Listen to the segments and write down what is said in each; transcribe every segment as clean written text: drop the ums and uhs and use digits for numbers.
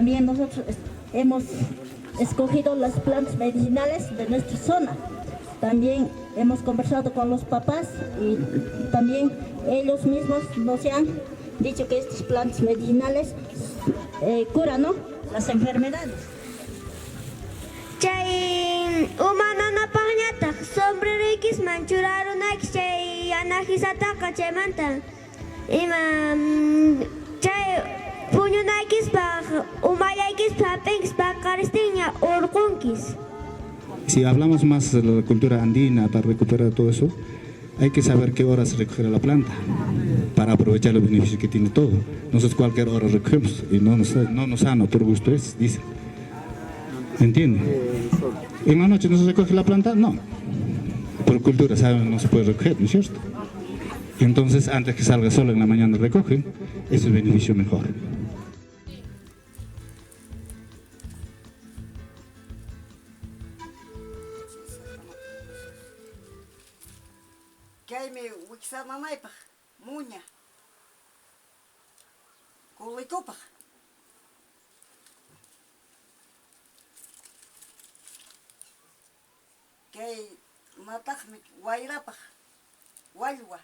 También nosotros hemos escogido las plantas medicinales de nuestra zona. También hemos conversado con los papás y también ellos mismos nos han dicho que estas plantas medicinales curan, ¿no?, las enfermedades. Chay uma nanapaqñataq sombreroykisman churarunayki chay anahisataqa chaymanta ima chay puñunaykispaq umallaykispaq hap'inkis paqaristinña urqunkis. Si hablamos más de la cultura andina para recuperar todo eso, hay que saber qué horas recoger la planta para aprovechar los beneficios que tiene todo. Nosotros cualquier hora recogemos y no nos sano por gusto es, dicen. ¿Entiende? ¿En la noche no se recoge la planta? No. Por cultura, saben, no se puede recoger, ¿no es cierto? Entonces, antes que salga sol en la mañana recogen, es el beneficio mejor. Kaymi wiksa nanaypaq muña. Kulikupaq. Kay nataqmi wayrapaq wallwa.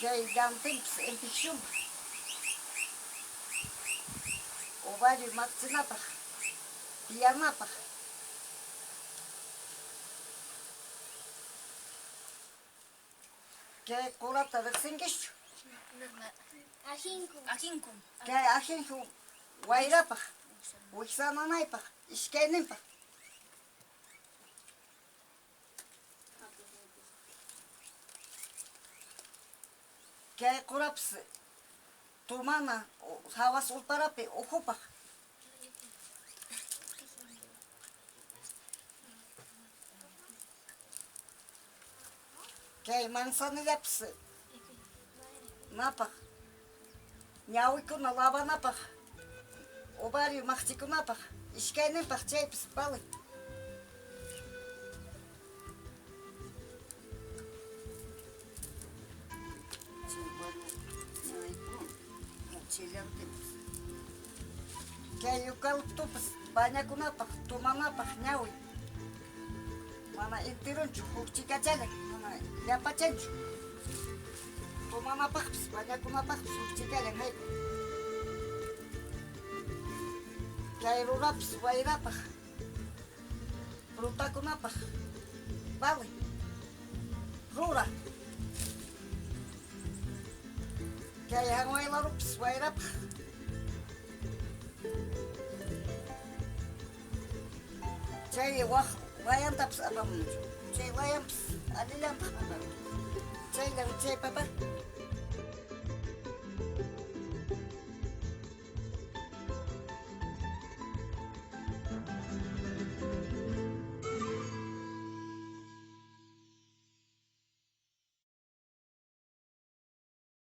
Kay llantinpas infeccionpaq. Ovario maqchinapaq, tiyanapaq. Kay qurata riqsinkischu? Ajinku. Ajinku. Kay ajinku wayrapaq, wiksa nanaypaq, iskayninpaq. Kay qurapas tumana hawas ulparapi ukhupaq. Kay manzanillapas napaq, ñawikuna lavanapaq, ovario maqchikunapaq, iskayninpaq chaypas vale. Kay eucaliptopas bañakunapaq, tumanapaq ñawi. Mana enterunchu, huk chikachallan, mana llapachanchu. Tumanapaqpas, bañakunapaqpas huk chikallan haypi. Kay rurapas wayrapaq, frutakunapaq, vale. Rura. Kay hanwaylarupas wayrapaq. Chay waq layantapas apamunchu. Chay layanpas allillantaq papa. Chayllan chay papa.